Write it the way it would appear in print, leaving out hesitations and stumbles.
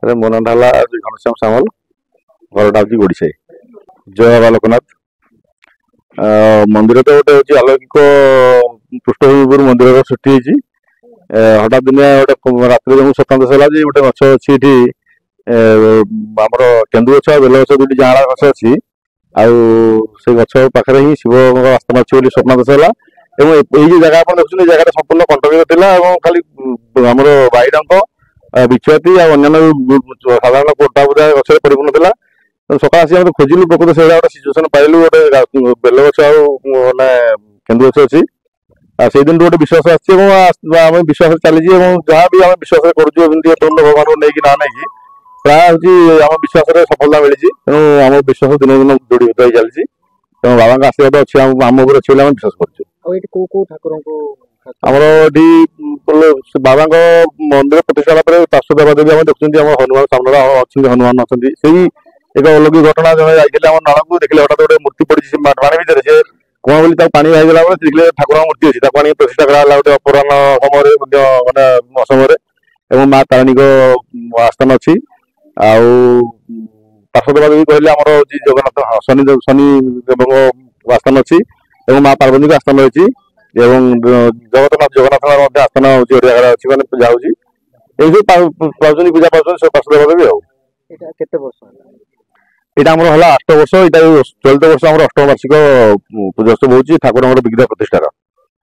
Sir, ମୋ ନାଁଟା ହେଲା ଘନଶ୍ୟାମ ସାମଲ, ଘରଟା ହେଉଛି ଓଡ଼ିଶାଇ। ଜୟ ବାବା ଲୋକନାଥ। ମନ୍ଦିର ତ ଗୋଟେ ହେଉଛି ଅଲୌକିକ ପୃଷ୍ଠଭୂମି ଉପରୁ ମନ୍ଦିରର ସୃଷ୍ଟି ହେଇଛି। ହଠାତ୍ ଦିନେ ଗୋଟେ ରାତିରେ ଯେଉଁ ସ୍ୱପ୍ନାଦେଶ ହେଲା ଯେ ଗୋଟେ ଗଛ ଅଛି ଏଠି, ଆମର କେନ୍ଦୁ ଗଛ ଆଉ ବେଲ ଗଛ, ଦୁଇଟି ଯାଆଁଳା ଗଛ ଅଛି, ଆଉ ସେ ଗଛ ପାଖରେ ହିଁ ଶିବଙ୍କ ଆସ୍ଥାନ ଅଛି ବୋଲି ସ୍ୱପ୍ନାଦେଶ ହେଲା। ଏବଂ ଏଇ ଯୋଉ ଜାଗା ଆପଣ ଦେଖୁଛନ୍ତି, ଏ ଜାଗାଟା ସମ୍ପୂର୍ଣ୍ଣ କଣ୍ଟକିତ ଥିଲା ଏବଂ ଖାଲି ଆମର ବାଇଡଙ୍କ, ବିଛୁଆତି ଆଉ ଅନ୍ୟାନ୍ୟ ସାଧାରଣ କୋଟା ବୁଦା ଗଛରେ ପରିପୂର୍ଣ୍ଣ ଥିଲା। ସକାଳ ଆସି ଆମେ ଖୋଜିଲୁ, ପ୍ରକୃତ ସେଇଭଳିଆ ଗୋଟେ ସିଚୁଏସନ ପାଇଲୁ, ଗୋଟେ ବେଲ ଗଛ ଆଉ ମାନେ କେନ୍ଦୁ ଗଛ ଅଛି। ଆଉ ସେଇ ଦିନଠୁ ଗୋଟେ ବିଶ୍ୱାସ ଆସିଛି ଏବଂ ଆମେ ବିଶ୍ୱାସରେ ଚାଲିଛି ଏବଂ ଯାହା ବି ଆମେ ବିଶ୍ୱାସରେ କରୁଛୁ, ଏମିତି ଏପର୍ଯ୍ୟନ୍ତ ଭଗବାନଙ୍କୁ ନେଇକି ନା ନେଇକି ପ୍ରାୟ ହେଉଛି ଆମ ବିଶ୍ୱାସରେ ସଫଳତା ମିଳିଛି। ତେଣୁ ଆମ ବିଶ୍ୱାସ ଦିନକୁ ଦିନ ଯୋଡ଼ି ହେଇ ଚାଲିଛି। ତେଣୁ ବାବାଙ୍କ ଆଶୀର୍ବାଦ ଅଛି ଆମ ଉପରେ ଅଛି ବୋଲି ଆମେ ବିଶ୍ୱାସ କରୁଛୁ। ଆଉ ଏଠି କୋଉ କୋଉ ଠାକୁରଙ୍କୁ? ଆମର ଏଠି ବାବାଙ୍କ ମନ୍ଦିର ପ୍ରତିଷ୍ଠା ହେଲା ପରେ ପାର୍ଶ୍ୱ ଦେବାଦେବୀ ଆମେ ଦେଖୁଛନ୍ତି, ଆମ ହନୁମାନ ସାମ୍ନାରେ ଅଛନ୍ତି, ହନୁମାନ ଅଛନ୍ତି। ସେଇ ଏକ ଅଲୌକିକ ଘଟଣା, ଜଣେ ଯାଇଥିଲେ ଆମ ନାଳକୁ, ଦେଖିଲେ ହଠାତ୍ ଗୋଟେ ମୂର୍ତ୍ତି ପଡିଛି ପାଣି ଭିତରେ, ସେ କଣ ବୋଲି ତାକୁ ପାଣି ବାହିଗଲା ବେଳେ ଦେଖିଲେ ଠାକୁରଙ୍କ ମୂର୍ତ୍ତି ଅଛି। ତାକୁ ଆଣିକି ପ୍ରତିଷ୍ଠା କରାହେଲା ଗୋଟେ ଅପରାହ୍ନ ସମୟରେ ମଧ୍ୟ, ମାନେ ଅସମୟରେ। ଏବଂ ମା ତାରିଣୀଙ୍କ ଆସ୍ଥାନ ଅଛି। ଆଉ ପାର୍ଶ୍ୱ ଦେବାଦେବୀ କହିଲେ ଆମର ହଉଛି ଜଗନ୍ନାଥ, ଶନି, ଶନି ଦେବଙ୍କ ଆସ୍ଥାନ ଅଛି ଏବଂ ମା ପାର୍ବତୀଙ୍କ ଆସ୍ଥାନ ରହିଛି ଏବଂ ଜଗନ୍ନାଥ, ଜଗନ୍ନାଥଙ୍କର ମଧ୍ୟ ଆସ୍ଥାନ ହଉଛି ଗୋଟେ ଜାଗାରେ ଅଛି, ମାନେ ପୂଜା ହଉଛି। ଏଇ ସବୁ ପାଉଛନ୍ତି, ପୂଜା ପାଉଛନ୍ତି ସବୁ ପାର୍ଶ୍ୱ ଦେବାଦେବୀ। ଆଉ ଏଇଟା କେତେ ବର୍ଷ ହେଲା? ଏଇଟା ଆମର ହେଲା 8 ବର୍ଷ। ଏଇଟା ଚଳିତ ବର୍ଷ ଆମର ଅଷ୍ଟମ ବାର୍ଷିକ ପୂଜା ଉତ୍ସବ ହଉଛି ଠାକୁରଙ୍କର ବିଗ୍ରହ ପ୍ରତିଷ୍ଠାର।